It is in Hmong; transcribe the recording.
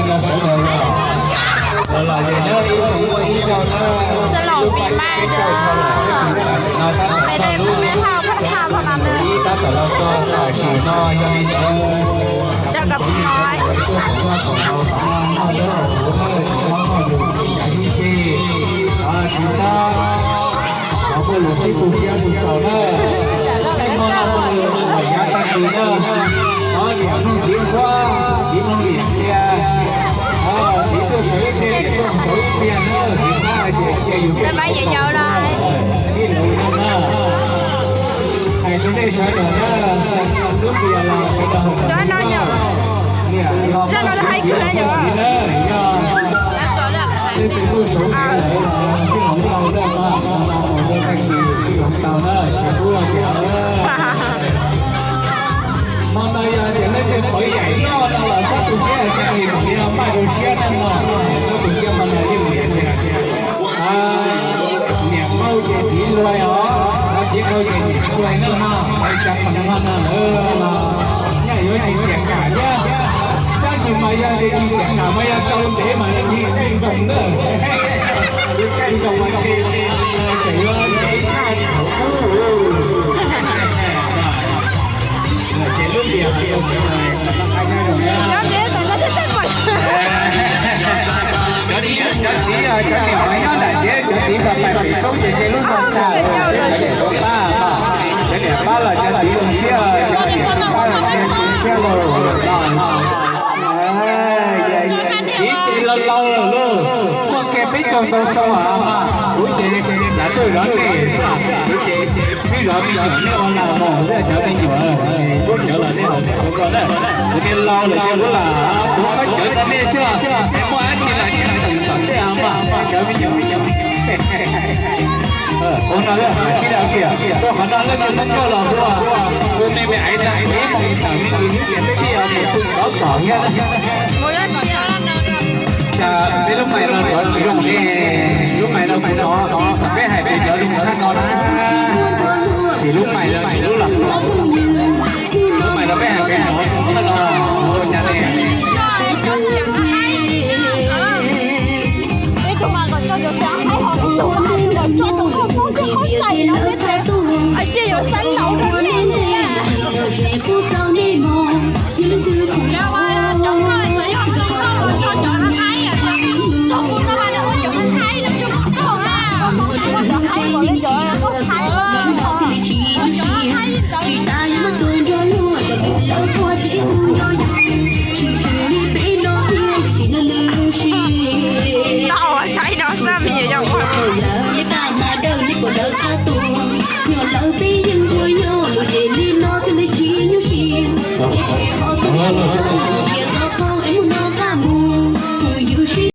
Sawv daws los, los los ces nyob ib tsoom muaj ib zaug na, xab loos pis mai ntawd, pem dej pub me thaj phaj thaj tau na ntawd, tab tom los txog tam sim no yog li ntawd, rau kab pis mai. Qhov muaj lus sib tus siab tus xaus na, tej hmab no muaj lus yav tag kis na, ob niam Hmoob Txiv Huab, Txiv Hmoob Liam Qhia, Txiv tuaj sawv ib teg, Txiv tuaj sawv ib tiag na, Txiv xav hais tias cia yus tij laug no na. Hais rau nej sawv daws na, lub tias los sawv daws hais no, zaj no hais kawg yog. Tej tus tuaj sawv tij laug tau na, tij laug tau na, ces kuj tias hmo no yog tias leej twg pawv yaim loj no los txhob tu siab, tsis mam li npaj rau siab na no, txhob tu siab, hmo no yeej tias tias niam qau ces txiv luag os, txiv qau ces niam luag na no, pawv xya pawv no no lawm los nyaj yuav tsis xiam kam thiab, tab sis mas yog tias tsis xiam kam mas yog tau ntev mas yeej nti nti nkoos na, nti nkoos mas tseem yuav nti thaj thaum ub. Ces lub tias cov txiv, cov txiv, cov niam nyob nram tsev, cov txiv pais pem roob ces nce lub zog tag, cov niam pab los cov txiv zoo siab, cov niam pab los zoo siab lauj. Txiv ces laus laus lawm lauj, muaj kiag peb caug ntau xyoo mas, kuv ces lav tuaj zov nej, kuv ces twb zov me nyuam nej ua lag mus xwb cov me nyuam, kuv cawv los nej haus niam rau koj na, kuv niag laus lawm ces kuv lam kuv qab cawv tau nej xwb, nej muaj dab tsi los nej hais tom tej av mas cov me nyuam. Ua no sib daws siam, tuaj qhov no leej twg muaj nkauj los hu, hu me me aiv tag ib moos tawm me ntsis xwb ces peb thiaj yuav mus tu rov tom thiab. Cas peb lub mais no rov tsis zoo ne, lub mais no kuv nov, peb hais tias cov zoo tshaj no na, ces lub mais no tsis lub los, lub mais no peb hais tias cov zoo tshaj no, ua cas ne? Ib tug mas kom tso cov xav haib ho ib tug mas hais tias kom tso cov poj Hmoob thiab qhaub cais no thiab ces, ces yuav xav laus rau nej na. Tau saib no xwb me nyuam yaus ua.